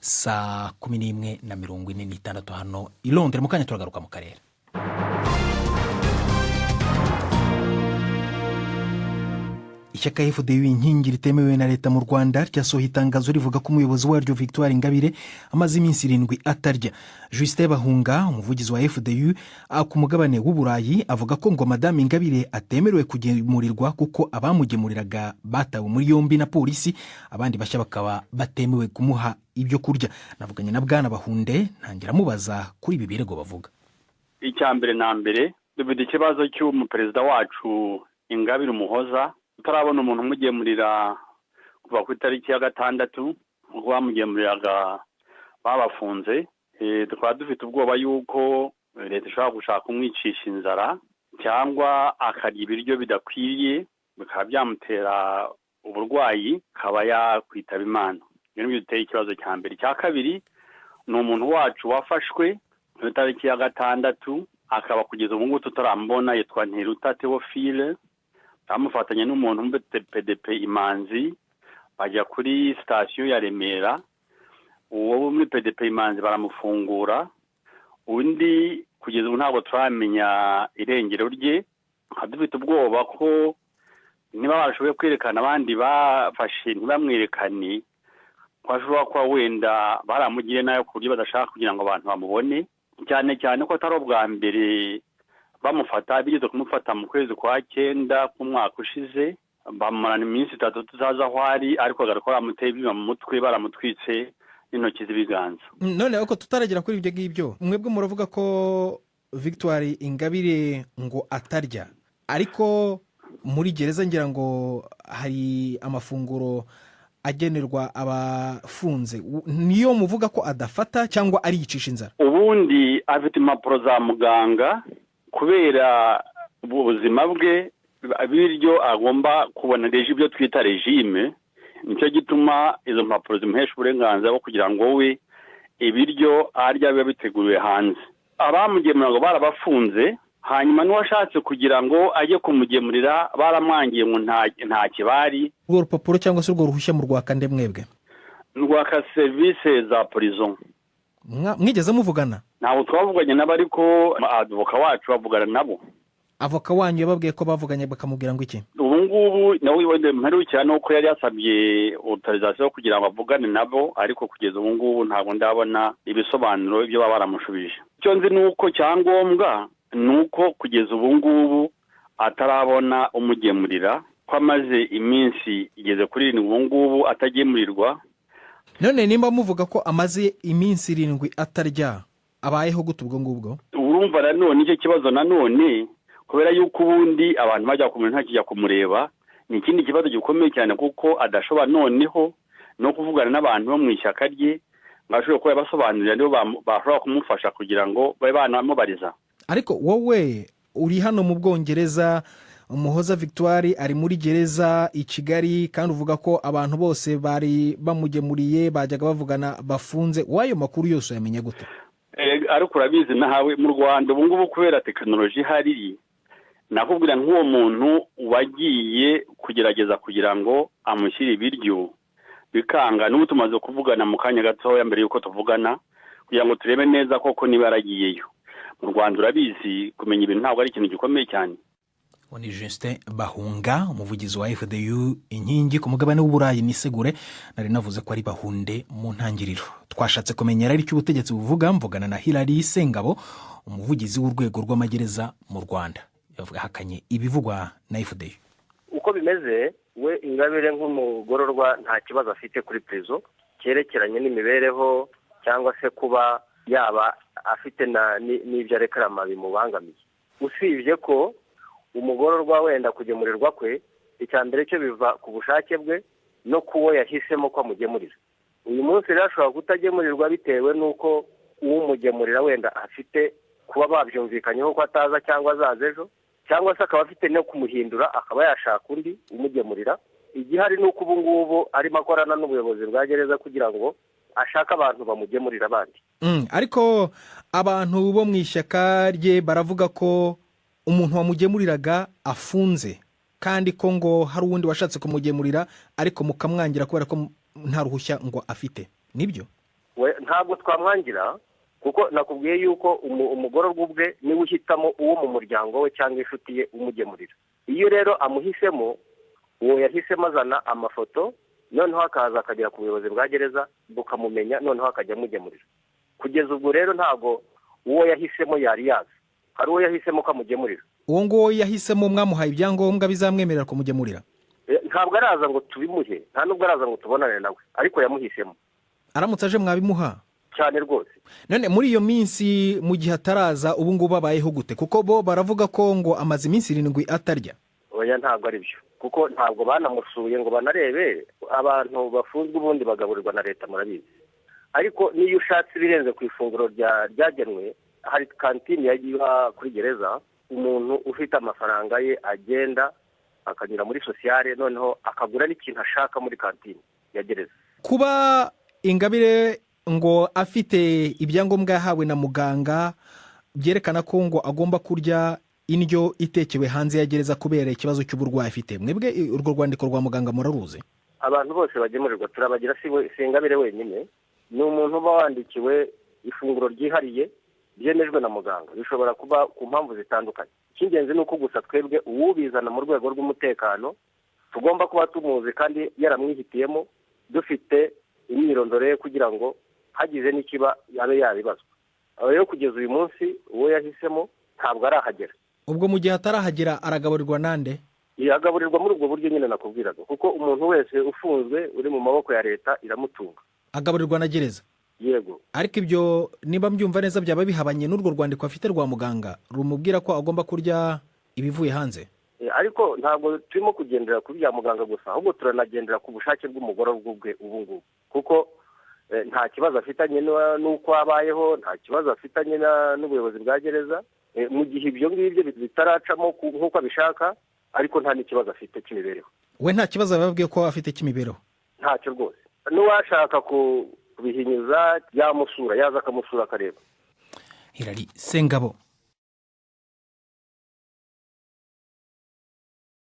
Saa 11:46 hano i Londres. Mu kanya turagaruka mu karere. Ishyaka FDU Inkingi ritemewe na leta mu Rwanda ryasohoye itangazo rivuga ko umuyobozi waryo Victoire Ingabire amaze iminsi 7 atarya. Justin Bahunga, umuvugizi wa FDU ku mugabane w'Uburayi, avuga ko ngo Madame Ingabire atemerewe kugemurirwa kuko abamugemuriraga batawe muri yombi na polisi, abandi bashya bakaba batemewe kumuha ibyo kurya. Navuganye na Bwana Bahunde, ntangira amubaza kuri ibi birego bavuga. Icya mbere na mbere, dufite ikibazo cy'umuperezida wacu Ingabire Umuhoza utarabona umuntu umugemurira kuva ku itariki ya 6, ubwo bamugemuriraga babafunze. Tukaba dufite ubwoba yuko leta ishobora gushaka kumwicisha inzara cyangwa akarya ibiryo bidakwiriye bikaba byamutera uburwayi, akaba yakwitaba Imana. Ibyo nibyo biteye ikibazo cya mbere. Icya kabiri ni umuntu wacu wafashwe ku itariki ya 6, akaba kugeza ubu ngubu tutaramubona, yitwa Ntiruta Theophile. Bamufatanye n'umuntu muri PDP Imanzi, bajya kuri sitasiyo ya Remera. Uwo muri PDP Imanzi baramufungura, undi kugeza ubu ntabwo turamenya irengero rye. Dufite ubwoba ko niba barashoboye kwerekana abandi bafashe ntibamwerekane, ko ashobora kuba wenda baramugiriye nabi ku buryo badashaka kugira ngo abantu bamubone, cyane cyane ko atari ubwa mbere bamufata. Bigeze kumufata mu kwezi kwa 9 k'umwaka ushize, bamumarana iminsi 3 tutazi aho ari, ariko agaruka baramuteye ibyuma mu mutwe, baramutwitse n'intoki z'ibiganza. Noneho ko tutaragera kuri ibyo ngibyo, mwebwe muravuga ko Victoire Ingabire ngo atarya, ariko muri gereza ngira ngo hari amafunguro agenerwa abafunze, niyo muvuga ko adafata cyangwa ariyicisha inzara? Ubundi afite impapuro za muganga, kubera ubuzima bwe biryo agomba kubona ibyo twita regime. Nicyo gituma izo mpapuro zimuhesha uburenganzira bwo kugira ngo we ibiryo arya biba biteguriwe hanze. Abamugemurira ngo barabafunze, hanyuma n'uwashatse kugira ngo ajye kumugemurira baramwangiye ngo nta kibari. Urwo rupapuro cyangwa se urwo ruhushya mu rwaka nde mwebwe? Rwaka serivisi za prison. Mwigeze muvugana? Ntabwo twavuganye nabo, ariko avoka wacu bavugana nabo. Avoka wanyu yababwiye ko bavuganye bakamubwira ngo iki? Ubu ngubu nawe wenda mperukira ni uko yari yasabye autorisation kugira ngo avugane nabo, ariko kugeza ubu ngubu ntabwo ndabona ibisobanuro ibyo baba baramushubije. Icyo nzi ni uko cyangombwa ni uko kugeza ubu ngubu atarabona umugemurira, ko amaze iminsi igeze kuri 7 ubu ngubu atagemurirwa. None nimba muvuga ko amaze iminsi 7 atarya, abayeho gute ubwo ngubwo? Urumva nanone icyo kibazo nanone, kubera yuko ubundi abantu bajya kumureba ntakijya kumureba, ni ikindi kibazo gikomeye cyane, kuko adashobora noneho no kuvugana n'abantu bo mu ishyaka rye ngo ashobore kuba yabasobanurira, nibo bashobora kumufasha kugira ngo babe banamubariza. Ariko wowe uri hano mu Bwongereza, Umuhoza Victoire ari muri gereza i Kigali, kandi uvuga ko abantu bose bari bamugemuriye bajyaga bavugana bafunze. W'ayo makuru yose uyamenya gute? Ariko urabizi nawe mu Rwanda ubu ngubu kubera tekinoloji ihari, nakubwira nk'uwo muntu wagiye kugerageza kugira ngo amushyire ibiryo bikanga, n'ubu tumaze kuvugana mu kanya gatoya mbere y'uko tuvugana kugira ngo turebe neza koko niba yaragiyeyo. Mu Rwanda urabizi kumenya ibintu ntabwo ari ikintu gikomeye cyane. Uwo ni Justin Bahunga, umuvugizi wa FDU Inkingi ku mugabane w'Uburayi. Nisegure, nari navuze ko ari Bahunde mu ntangiriro. Twashatse kumenya rero icyo ubutegetsi buvuga, mvugana na Hilary Sengabo, umuvugizi w'urwego rw'amagereza mu Rwanda. Yahakanye ibivugwa na FDU. Uko bimeze, we Ingabire nk'umugororwa nta kibazo afite kuri prison cyerekeranye n'imibereho cyangwa se kuba yaba afite n'ibyo arekarama bimubangamiye, usibye ko umugororwa wenda kugemurirwa kwe, icya mbere cyo biva ku bushake bwe no kuwo yahisemo ko amugemurira. Uyu munsi rero ashobora kutagemurirwa bitewe n'uko uwumugemurira wenda afite kuba babyumvikanyeho ko ataza cyangwa azaza ejo, cyangwa se akaba afite no kumuhindura akaba yashaka undi umugemurira. Igihari ni uko ubu ngubu arimo akorana n'ubuyobozi bwa gereza kugira ngo ashake abantu bamugemurira abandi. Ariko abantu bo mu ishyaka rye baravuga ko umuntu wamugemuriraga afunze, kandi ko ngo hari uwundi washatse kumugemurira ariko mukamwangira kubera ko nta ruhushya ngo afite. Nibyo? Ntabwo twamwangira, kuko nakubwiye yuko umugororwa ubwe niwe uhitamo uwo mu muryango we cyangwa inshuti ye umugemurira. Iyo rero amuhisemo, uwo yahisemo azana amafoto, noneho akaza akagera ku buyobozi bwa gereza bukamumenya, noneho akajya amugemurira. Kugeza ubwo rero ntabwo uwo yahisemo yari yazi, hari uwo yahisemo ko amugemurira. Uwo nguwo yahisemo mwamuhaye ibyangombwa bizamwemerera kumugemurira? Ntabwo araza ngo tubimuhe, nta nubwo araza ngo tubonane nawe, ariko yamuhisemo. Aramutse aje mwabimuha? Cyane rwose. None muri iyo minsi, mu gihe ataraza, ubu ngubu abayeho gute? Kuko bo baravuga ko ngo amaze iminsi 7 atarya. Oya, ntabwo ari byo, kuko ntabwo banamusuye ngo banarebe. Abantu bafunzwe ubundi bagaburirwa na leta, murabizi. Ariko n'iyo ushatse ibirenze ku ifunguro ryagenwe, hari kantine yagiye iba kuri gereza, umuntu ufite amafaranga ye agenda akanyura muri sociale, noneho akagura n'ikintu ashaka muri kantine ya gereza. Kuba Ingabire ngo afite ibyangombwa yahawe na muganga byerekana ko ngo agomba kurya indyo itekewe hanze ya gereza kubera ikibazo cy'uburwayi afite, mwebwe urwo rwandiko rwa muganga muraruzi? Abantu bose bagemurirwa turabagira, si Ingabire wenyine. Ni umuntu uba wandikiwe ifunguro ryihariye byemejwe na muganga, bishobora kuba ku mpamvu zitandukanye. Icy'ingenzi ni uko gusa twebwe uwubizana mu rwego rw'umutekano tugomba kuba tumuzi kandi yaramwihitiyemo, dufite imyirondoro ye, kugira ngo hagize n'ikiba abe yabibazwa. Rero kugeza uyu munsi uwo yahisemo ntabwo arahagera. Ubwo mu gihe atarahagera aragaburirwa nande? Yagaburirwa muri ubwo buryo nyine nakubwiraga, kuko umuntu wese ufunzwe uri mu maboko ya leta iramutunga. Agaburirwa na gereza? Yego. Ariko ibyo, niba mbyumva neza, byaba bihabanye n'urwo rwandiko afite rwa muganga rumubwira ko agomba kurya ibivuye hanze. Ariko ntabwo turimo kugendera kuri bya muganga gusa, ahubwo turanagendera ku bushake bw'umugororwa ubwe ubu ngubu, kuko nta kibazo afitanye n'uko abayeho, nta kibazo afitanye n'ubuyobozi bwa gereza. Mu gihe ibyo ngibyo bitaracamo nk'uko abishaka, ariko nta n'ikibazo afite cy'imibereho. We nta kibazo ababwiye ko afite cy'imibereho? Ntacyo rwose. N'uwashaka kubihinyuza yamusura, yaza akamusura akareba. Hilary Sengabo.